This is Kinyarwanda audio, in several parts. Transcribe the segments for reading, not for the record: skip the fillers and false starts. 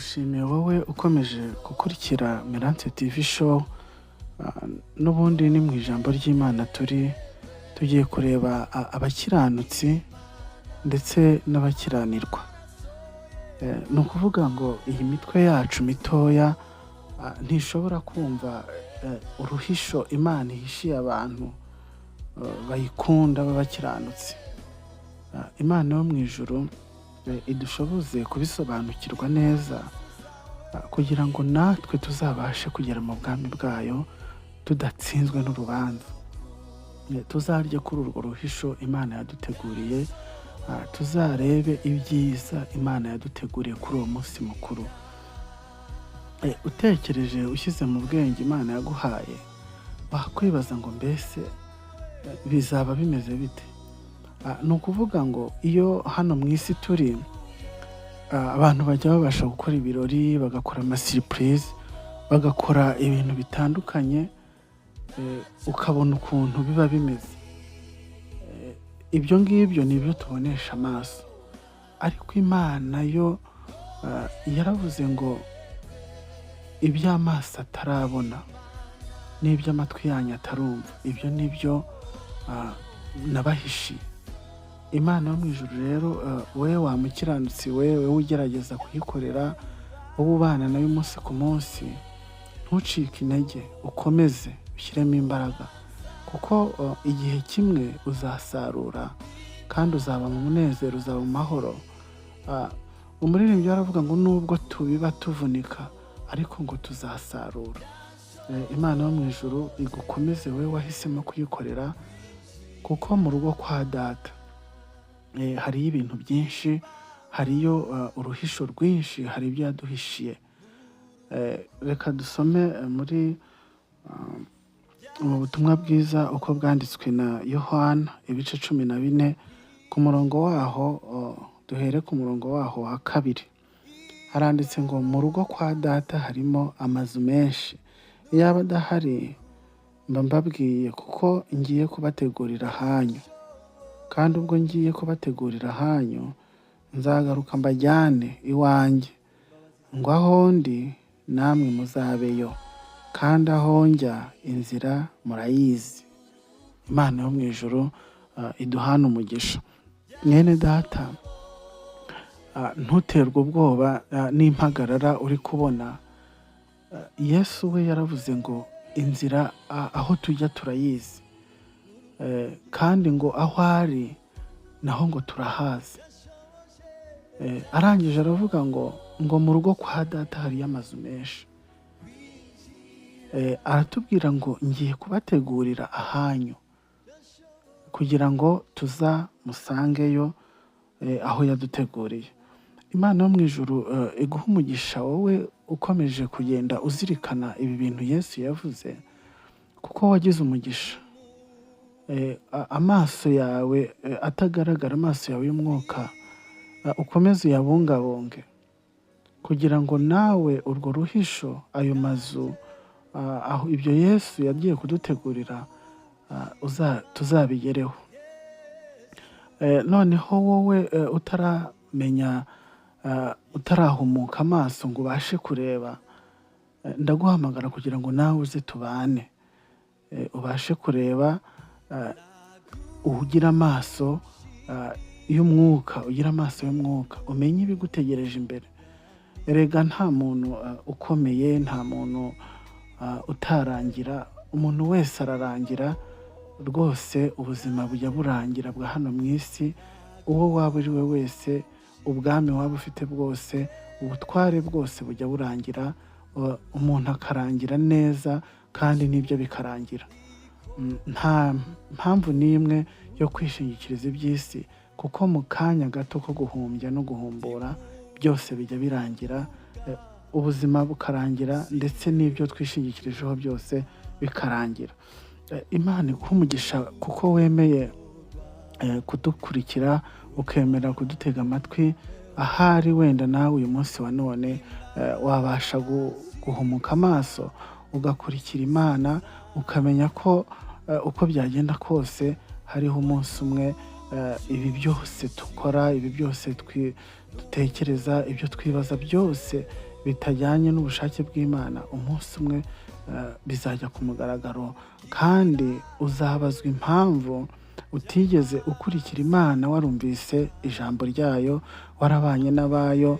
Ndagushimiye wowe ukomeje gukurikira Mirante TV Show, n'ubundi ni mu ijambo ry'Imana turi, tugiye kureba abakiranutsi ndetse n'abakiranirwa. Ni ukuvuga ngo iyi mitwe yacu mitoya ntishobora kumva uruhisho Imana ihishiye abantu bayikunda b'abakiranutsi. Imana yo mu ijuru idushoboze kubisobanukirwa neza kugira ngo natwe tuzabashe kugera mu bwami bwayo tudatsinzwe n'urubanza. Tuzarye kuri urwo ruhisho Imana yaduteguriye, tuzarebe ibyiza Imana yaduteguriye kuri uwo munsi mukuru. Utekereje ushyize mu bwenge Imana yaguhaye, wakwibaza ngo mbese bizaba bimeze bite? Ni ukuvuga ngo iyo hano mu isi turi, abantu bajya babasha gukora ibirori, bagakora amasurprise, bagakora ibintu bitandukanye, ukabona ukuntu biba bimeze. Ibyo ngibyo ni ibyo tubonesha amaso, ariko Imana yo yaravuze ngo iby'amaso atarabona n'iby'amatwi yanyu atarumva, ibyo ni byo nabahishiye. Imana yo mu ijuru rero, wowe wa mukiranutsi we, wowe ugerageza kuyikorera, wowe ubana nayo umunsi ku munsi, ntucike intege, ukomeze ushyiremo imbaraga, kuko igihe kimwe uzasarura kandi uzaba mu munezero, uzaba mu mahoro. Umuririmbyi aravuga ngo nubwo tubiba tuvunika ariko ngo tuzasarura. Imana yo mu ijuru igukomeze wowe wahisemo kuyikorera, kuko mu rugo kwa data hariyo ibintu byinshi, hariyo uruhisho rwinshi, hari ibyo yaduhishiye. Reka dusome muri mu butumwa bwiza uko bwanditswe na Yohana, ibice 14, ku murongo waho, duhere ku murongo waho wa kabiri. Haranditse ngo: "Mu rugo kwa data harimo amazu menshi, iyaba adahari mba mbabwiye, kuko ngiye kubategurira ahanyu. Kandi ubwo ngiye kubategurira ahanyu, nzagaruka mbajyane iwanjye, ngo aho ndi namwe muzabeyo. Kandi aho njya inzira murayizi." Imana yo mu ijuru iduhane umugisha. Mwene data, ntuterwe ubwoba n'impagarara uri kubona. Yesu we yaravuze ngo inzira aho tujya turayizi, kandi ngo aho ari naho ngo turahazi. Arangije aravuga ngo mu rugo kwa data hariyo amazu menshi. Aratubwira ngo ngiye kubategurira ahanyu kugira ngo tuzamusangeyo aho yaduteguriye. Imana yo mu ijuru iguhe umugisha wowe ukomeje kugenda uzirikana ibi bintu Yesu yavuze, kuko wagize umugisha. Amaso yawe atagaragara, amaso yawe y'umwuka, ukomeze uyabungabunge kugira ngo nawe urwo ruhisho, ayo mazu, aho ibyo Yesu yagiye kudutegurira, tuzabigereho. Noneho wowe utaramenya, utarahumuka amaso ngo ubashe kureba, ndaguhamagara kugira ngo nawe uze tubane, ubashe kureba, ugire amaso y'umwuka, ugire amaso y'umwuka, umenye ibigutegereje imbere. Erega nta muntu ukomeye, nta muntu utarangira. Umuntu wese ararangira rwose. Ubuzima bujya burangira bwa hano mu isi. Uwo waba uri we wese, ubwami waba ufite bwose, ubutware bwose bujya burangira, umuntu akarangira neza kandi n'ibyo bikarangira. Nta mpamvu n'imwe yo kwishingikiriza iby'isi, kuko mu kanya gato ko guhumbya no guhumbura byose bijya birangira, ubuzima bukarangira, ndetse n'ibyo twishingikirijeho byose bikarangira. Imana iguhe umugisha kuko wemeye kudukurikira, ukemera kudutega amatwi. Ahari wenda nawe uyu munsi wa none wabasha guhumuka amaso, ugakurikira Imana, ukamenya ko uko byagenda kose hariho umunsi umwe ibi byose dukora, ibi byose dutekereza, ibyo twibaza byose. bitajyanye n'ubushake bw'Imana, umunsi umwe bizajya ku mugaragaro, kandi uzabazwa impamvu utigeze ukurikira Imana warumvise ijambo ryayo, warabanye n'abayo.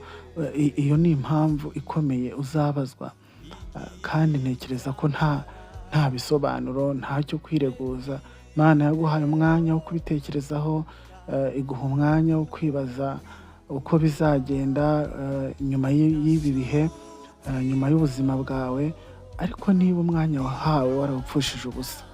Iyo ni impamvu ikomeye uzabazwa. Kandi ntekereza ko nta bisobanuro, ntacyo kwireguza. Imana yaguhaye umwanya wo kubitekerezaho, iguha umwanya wo kwibaza uko bizagenda nyuma y'ibi bihe, nyuma y'ubuzima bwawe. Ariko niba umwanya wahawe warawupfushije ubusa,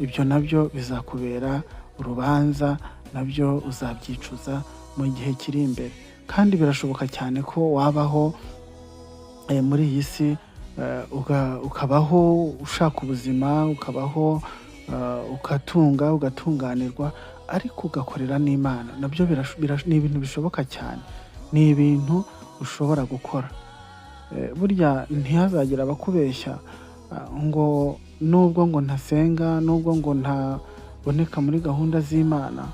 ibyo nabyo bizakubera urubanza, nabyo uzabyicuza mu gihe kiri imbere. Kandi birashoboka cyane ko wabaho muri iyi si, ukabaho ushaka ubuzima, ukabaho ugatunga, ugatunganirwa, ariko ugakorera n'Imana. Nabyo ni ibintu bishoboka cyane, ni ibintu ushobora gukora. Burya ntihazagire abakubeshya ngo nubwo ngo ntasenga, nubwo ngo ntaboneka muri gahunda z'Imana,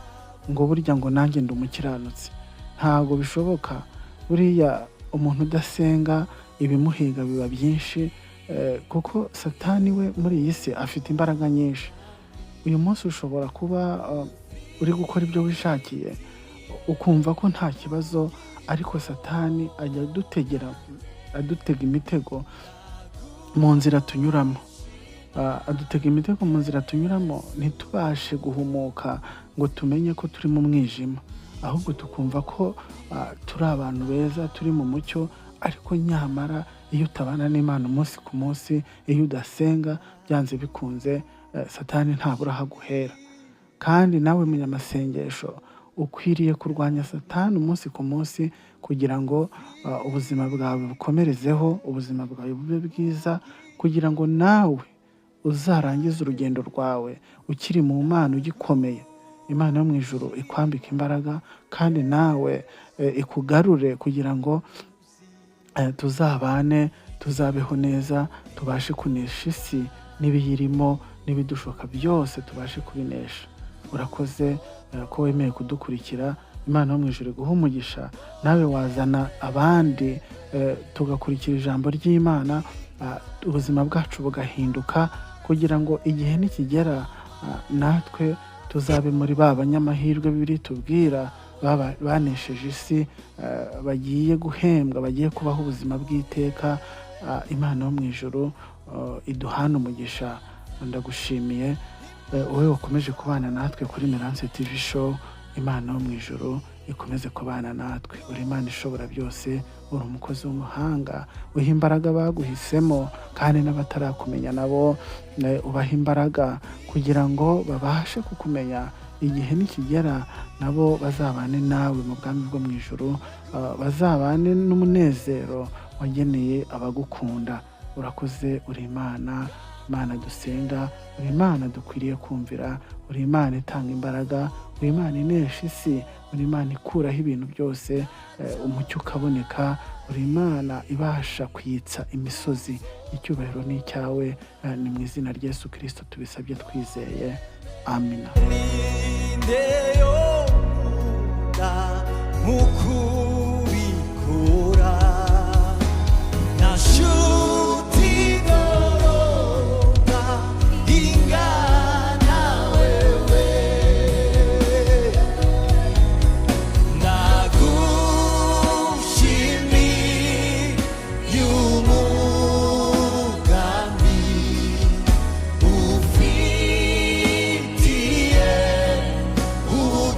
ngo burya ngo nanjye ndi umukiranutsi. Ntabwo bishoboka. Buriya umuntu udasenga ibimuhiga biba byinshi, kuko Satani we muri iyi si afite imbaraga nyinshi. Uyu munsi ushobora kuba uri gukora ibyo wishakiye, ukumva ko nta kibazo, ariko Satani ajya adutega imitego mu nzira tunyuramo. Adutega imitego mu nzira tunyuramo, ntitubashe guhumuka ngo tumenye ko turi mu mwijima, ahubwo tukumva ko turi abantu beza, turi mu mucyo. Ariko nyamara iyo utabana n'Imana umunsi ku munsi, iyo udasenga, byanze bikunze Satani ntabura aho aguhera. Kandi nawe munyamasengesho, ukwiriye kurwanya Satani umunsi ku munsi kugira ngo ubuzima bwawe bukomerezeho, ubuzima bwawe bube bwiza, kugira ngo nawe uzarangize urugendo rwawe ukiri mu Mana, ugikomeye. Imana yo mu ijuru ikwambike imbaraga, kandi nawe ikugarure kugira ngo tuzabane, tuzabeho neza, tubashe kunesha isi n'ibiyirimo n'ibidushoka byose, tubashe kubinesha. Urakoze ko wemeye kudukurikira. Imana yo mu ijuru iguhe umugisha. Nawe wazana abandi, tugakurikira ijambo ry'Imana, ubuzima bwacu bugahinduka, kugira ngo igihe nikigera natwe tuzabe muri ba banyamahirwe Bibiliya itubwira, banesheje isi, bagiye guhembwa, bagiye kubaho ubuzima bw'iteka. Imana yo mu ijuru iduhane umugisha. Ndagushimiye wowe wakomeje kubana natwe kuri Mirance TV Show. Imana yo mu ijuru ikomeze kubana natwe. Uri Imana ishobora byose, uri umukozi w'umuhanga, uha imbaraga baguhisemo, kandi n'abatarakumenya nabo ubaha imbaraga kugira ngo babashe kukumenya. Igihe nikigera nabo bazabane nawe mu bwami bwo mu ijuru, bazabane n'umunezero wageneye abagukunda. Urakoze, uri Imana, Imana dusenga, uri Imana dukwiriye kumvira, uri Imana itanga imbaraga, uri Imana inesha isi, uri Imana ikuraho ibintu byose, umucyo ukaboneka, uri Imana ibasha kwitsa imisozi. Icyubahiro ni icyawe, ni mu izina rya Yesu Kirisito tubisabye twizeye. Amina. Ninde yonkunda nk'ukubikora? Nta nshuti ngororwa ingana wewe. Ndagushimiye umugambi ufitiye ubugingo.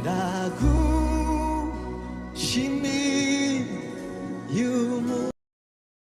ndagushimiye.